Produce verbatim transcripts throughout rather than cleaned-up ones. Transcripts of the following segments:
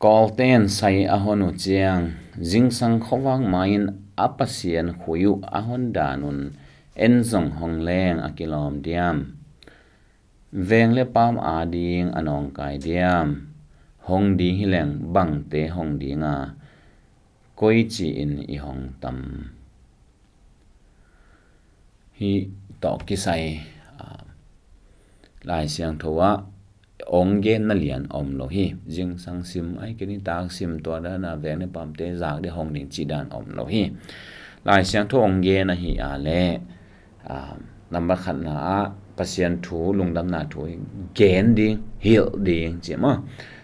Kawlte'n sai a hon uh ciang, zingsang khuavak ma-in a Pasian khui uh a hon dan un, en zong hong leng a kilawm diam? Veng le paam ading a nawngkai diam? Hong ding hi leng bangte hong ding a, koici-in i hong tam? Hih tawh kisai, ah, Lai Siangtho ah ong genna lian om lo hi. Zingsang sim, ahih kei leh nitak sim, tua dan a veng le paamte zak dia hong ding cih dan om lo hi. Lai Siangtho ong gen ahih leh, ah, nambat khatna ah Pasian thu, lungdamna thu gen ding, hilh ding ci maw.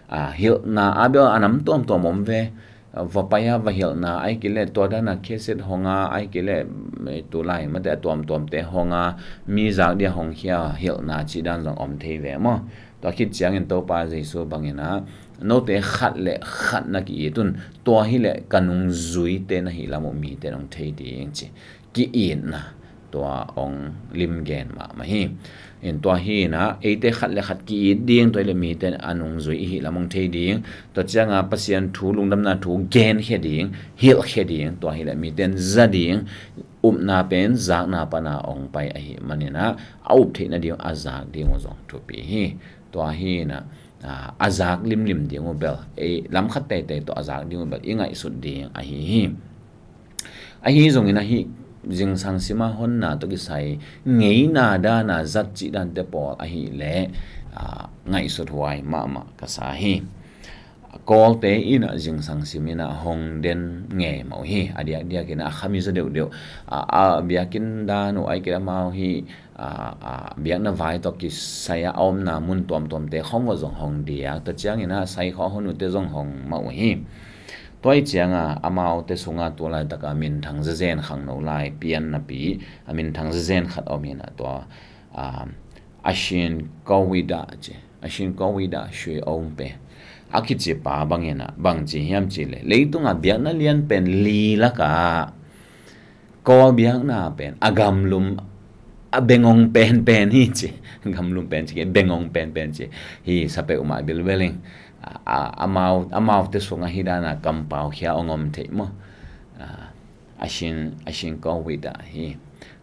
Ah, hilhna a bel a nam tuamtuam om ve. Ah, va pai a va hilhna, ahih kei leh tua dan a cassette hong a, ahih kei leh, eh, tulai mate a tuamtuamte hong a, mi zak dia hong khia hilhna cih dan zong om thei ve maw. Tua khit ciangin Topa Jesu bangin ah, note khat le khat na ki-it un, tua hi leh ka nungzuite na hih lam uh mite in hong thei ding ci. Ki-itna tua ong limgen mahmah hi. In tua hi in ah, eite khat le khat ki-it ding, tua hi leh mite in a nungzui i hih lam hong thei ding. Tua ciang a Pasian thu, lungdamna thu genkhia ding, hilhkhia ding, tua hi leh mite in za ding, upna pen zakna pan a ong pai ahih manin ah, a up theihna ding, a zak ding uh zong thupi hi. Tua hi in ah, ah, a zak limlim ding uh bel, ei lam khat teitei tawh a zak ding uh bel i ngaihsut ding ahi hi. Ahi zongin ah hih zingsang sim a honna tawh kisai ngeina dan a zat cih dante pawl ahih leh, ah, ngaihsut huai mahmah ka sa hi. Kawlte in ah zingsang sim in ah hong den ngei mah uh hi. A diakdiak in ah a khami zaw deuhdeuh. Ah, a biakinn dan uh, ahih kei leh amau hih, ah, ah, biakna vai tawh kisai a omna mun tuamtuamte khawng uh zong hong diak. Tua ciangin ah sai khawng a hon uhte zong hong mah uh hi. Tua ahih ciang a, amaute sung a tu laitak a minthang zezen, khangno lai pian napi a minthang zezen khat om in ah, tua, ah, Ashin Kawida ci, Ashin Kawida Shui Ong pen a kici pa bangin ah, bang ci hiam cih leh, leitung a biakna lian pen li lak ah Kawl biakna pen a gamlum, a bengong penpen hi ci. Gamlum pen ci, bengong penpen ci. Hi sa peuhmah bilbel ing. A, a, amau, amaute sung a hih dan a kampau khia ong om thei maw. A, Ashin, Ashin Kawida hi.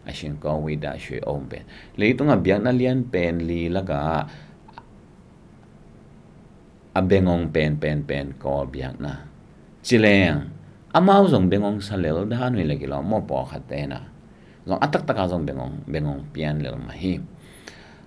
Ashin Kawida Shui Ong pen, leitung a biakna lian pen li lak ah a bengong penpenpen Kawl biakna ci leng, amau zong bengong sa lel dan uh hi leh kilawm maw, pawlkhatte in ah. Zong a taktak a zong bengong, bengong pian lel mah hi.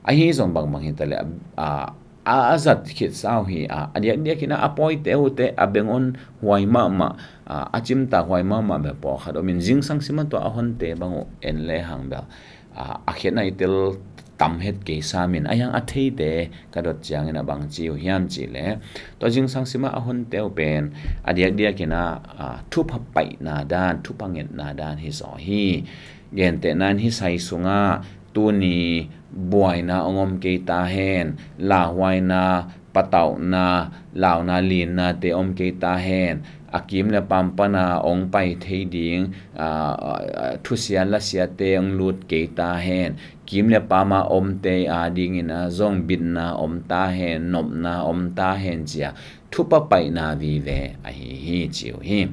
Ahi zong bangbang hi ta leh, a, a, a zat khit sau hi a, a diakdiak in ah a pawite uh te a bengong huai mahmah, a, a cimtak huai mahmah bel pawlkhat om in, zingsang sim a tua a honte bang uh en lehang bel, a, a khiatna i tel tam het kei sam in, a hiang a theite ka dot ciangin ah bang ci uh hiam cih leh, tua zingsang sim a a honte uh pen a diakdiak in ah, a, thupha paihna dan, thupha ngetna dan hi zaw hi. Gentehna in hih sai sung ah tuni buaina ong om kei ta hen, lauhuaina, patauhna, launa linnate om kei ta hen, a kim le paam pan a ong pai thei ding, a, a, a, thusia lasiate ong lut kei ta hen, kim le paam a omte adingin ah zong bitna om ta hen, nopna om ta hen ci a, thupha paihna vive ahi hi ci uh hi.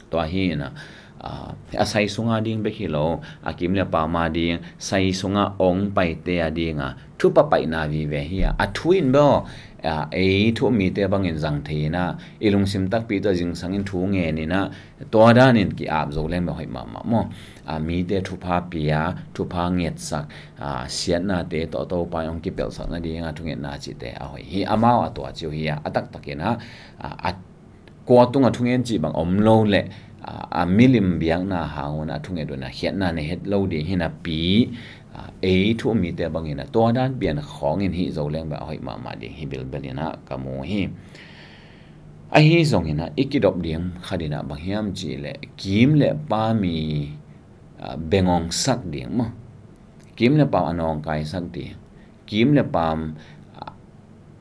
Tua hi in ah, a, a sai sung a ding bek hi lo, a kim le paam a ding, sai sung a ong paite a ding a thupha paihna vive hi a, a thu in bel, a, ei thu um mite bangin zang thei in ah, i lungsim takpi tawh zingsang in thu ngen in ah, tua dan in ki-ap zo leng bel hoih mahmah maw. A, mite thupha pia, thupha ngetsak, a, siatnate tawh Topa in ong kipelhsak nading a thungetna cihte a hoih hi. Amau a tua ci uh hi a, a taktak in ah, a, a kua tung a thungen cih bang om lo leh, a, a milim biakna hang un a thunget un a khiatna nei het lo ding hi napi, a, ei thu um mite bangin ah tua dan pian khawng in hih zo leng bel a hoih mahmah ding hi bilbel in ah ka mu hi. Ahi zongin ah i kidop ding khat in ah bang hiam cih leh, kim le paam i, a, bengong sak ding maw. Kim le paam a nawngkai sak ding, kim le paam a,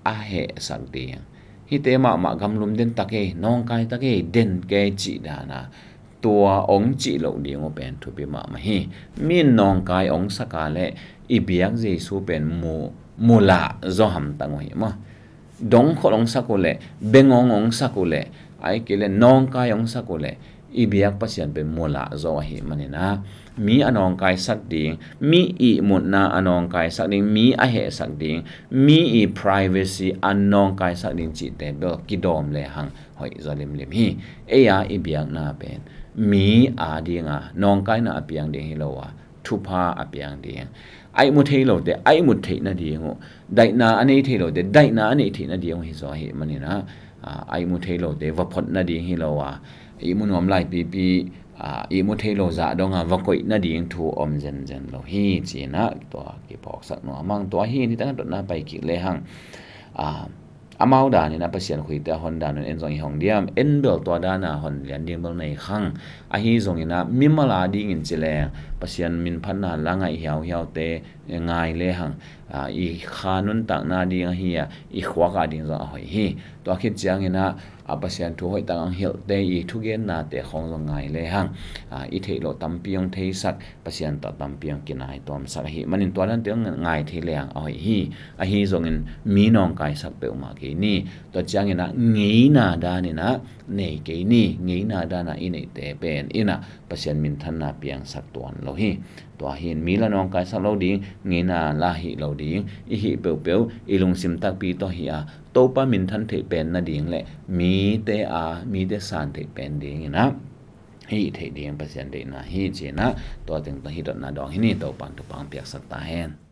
a heh sak ding. Hihte mahmah gamlum den ta kei, nawngkai ta kei, den kei cih dan a, tua ong cih loh ding uh pen thupi mahmah hi. Mi in nawngkai ong sak a leh i biak Jesu pen mu, mu lah zaw hamtang uh hi maw. dongkhol hong sak uh leh, bengawng hong sak uh leh, ahih kei leh nawngkai hong sak uh leh, i biak Pasian pen mulah zo ahih manin ah, mi a nawngkaisak ding, mi ihmutna a nawngkaisak ding, mi a hehsak ding, mi i privacy a nawngkaisak ding cihte bel kidawm lehang hoih zaw limlim hi. Ei a i biakna pen mi a dinga nawngkaina a piang ding hi lo a, thupha a piang ding, a ihmu thei lote a ihmut theih nading uh, daihna a nei thei lote daihna a neih theih nading uh hi zaw ahih manin ah, a ihmu thei lote va phot nading hi lo a, ihmu nuam lai pipi, a ihmu thei lo zah donga va koih nading thu om zenzen lo hi, ci-in ah tua kiphawksak nuam hang. Tua hi, nitang a dotna pai kik lehang, a, amau danin ah Pasian khuite a hon dan un en zong i hong diam? En bel tua dana hon lian ding bel nei khang. Ahi zongin ah mimal a dingin ci leng Pasian minphatna la ngaih hiauhiaute ngai lehang, a, i kha nuntakna ding ahi a, i khuak a ding zong a hoih hi. Tua khit ciangin ah, a, Pasian thu hoih tak hong hilhte i thugennate khawng zong ngai lehang, a, i theih loh tampi hong theisak, Pasian tawh tampi hong kinai tuamsak ahih manin tua dante hong ngai thei lehang a hoih hi. Ahi zongin mi nawngkaisak peuhmah kei ni. Tua ciangin ah ngeina danin ah nei kei ni. Ngeina dana i neihte pen in ah Pasian minthanna piangsak tuan lo hi. Tua hi in mi la nawngkaisak lo ding, ngeina la hih lo ding, i hih peuhpeuh i lungsim takpi tawh hi a, Topa minthan theih pen nading le mite a, mite san theih pen dingin ah hih theih ding Pasian deihna hi, ci-in ah tua teng tawh hih dotna dawng hi ni. Topan thupha hong piaksak ta hen.